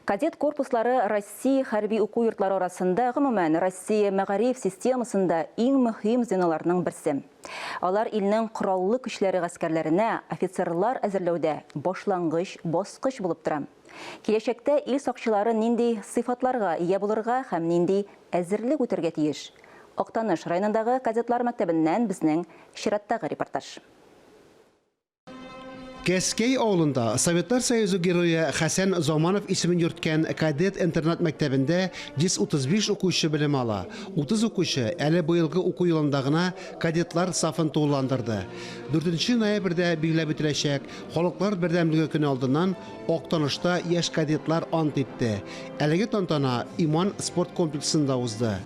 Кадет корпуслары Россия хәрби уку йортлары арасында, гомумән, Россия мәгариф системасында иң мөһим звеноларның берсе. Алар илнең Кораллы Көчләре гаскәрләренә офицерлар әзерләүдә башлангыч баскыч булып тора. Киләчәктә ил сакчылары нинди сыйфатларга ия булырга һәм нинди әзерлек үтәргә тиеш? Актаныш районындагы кадетлар мәктәбеннән безнең чираттагы репортаж. Кәскәй авылында Советлар Союзы Герое Хәсән Заманов исемен йөрткән кадет интернат мәктәбендә 135 укучы белем ала. 30 укучы әле быелгы уку елында гына кадетлар сафын тулыландырды. 4 ноябрьдә билгеләп үтеләчәк Халыклар бердәмлеге көне алдыннан Актанышта яшь кадетлар ант итте. Әлеге тантана Иман спорт комплексында узды.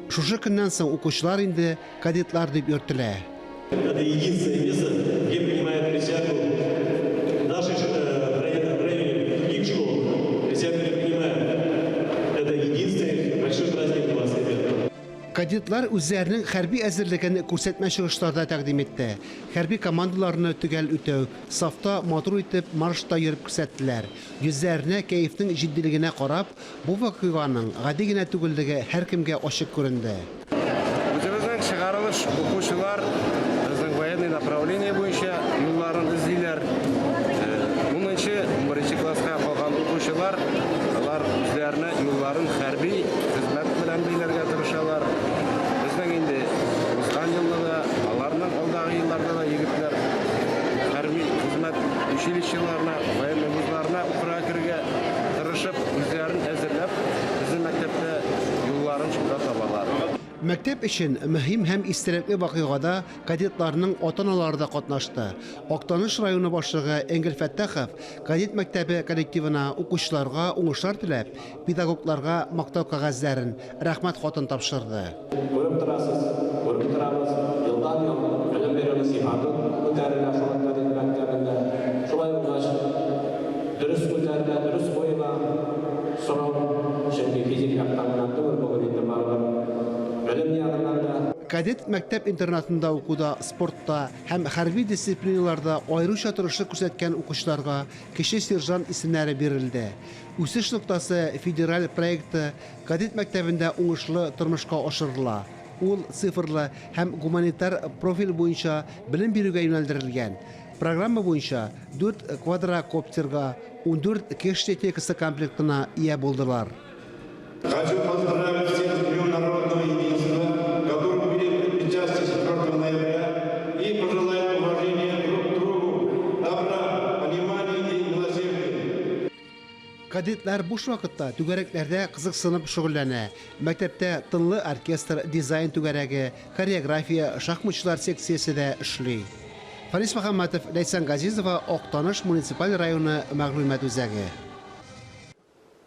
Шушы көннән соң укучылар инде кадетлар дип йөртелә. Это единственное место, где принимают присягу наши в районе других школ присягу не принимают. Это единственный большой праздник у вас, ребята. Кадетлар үзләренең хәрби әзерлеген күрсәтмә чыгышларда тәкъдим итте. Хәрби командаларны төгәл үтәү, сафта матур итеп маршта йөреп күрсәттеләр. Йөзләренә, кәефнең җитдилегенә карап, бу вакыйганың гади генә түгеллеге һәркемгә ачык күренде. Үзебезнең чыгарылыш укучылар безнең военный направление буенча юлларын эзлиләр. Унынчы, унберенче класска калган укучылар, алар үзләренә юлларын хәрби хезмәт белән бәйләргә тырышалар. Безнең инде узган елны да, аларның алдагы елларда да егетләр хәрби хезмәт училищеларына, военный вузларына укырга керергә тырышып, үзләрен әзерләп, безнең мәктәптә юлларын шунда табалар. Мәктәп өчен мөһим һәм истәлекле вакыйгада кадетларның ата-аналары да катнашты. Актаныш районы башлыгы Энгель Фәттахов кадет мәктәбе коллективына, укучыларга уңышлар теләп, педагогларга Мактау кәгазьләрен, Рәхмәт хатын тапшырды. Күреп торасыз, күреп торабыз, елдан-ел белем бирүнең сыйфаты күтәрелә шулай кадет мәктәбендә. Шулай булгач, дөрес күтәрелә, дөрес куела сорау, чөнки физик яктан гына түгел, бүген инде барыбер белем ягыннан да. Кадет мәктәп-интернатында укуда, спортта һәм хәрби дисциплиналарда аеруча тырышлык күрсәткән укучыларга кече сержант исемнәре бирелде. Үсеш ноктасы федераль проекты Кадет мәктәбендә уңышлы тормышка ашырыла. Ул цифрлы һәм гуманитар профиль буенча белем бирүгә юнәлдерелгән. Программа буенча дүрт квадрокоптерга, 14 кеш техникасы комплектына ия булдылар. Хочу поздравить всех с Днем народного единства, который будет отмечаться 4 ноября, и пожелать уважения друг к другу, добра, понимания и милосердия. Кадетлар буш вакытта түгәрәкләрдә кызыксынып шөгыльләнә. Мәктәптә тынлы оркестр, дизайн түгәрәге, хореография, шахматчылар секциясе дә эшли. Фарис Мөхәммәтов, Ләйсән Газизова, Актаныш муниципаль районы мәгълүмат үзәге.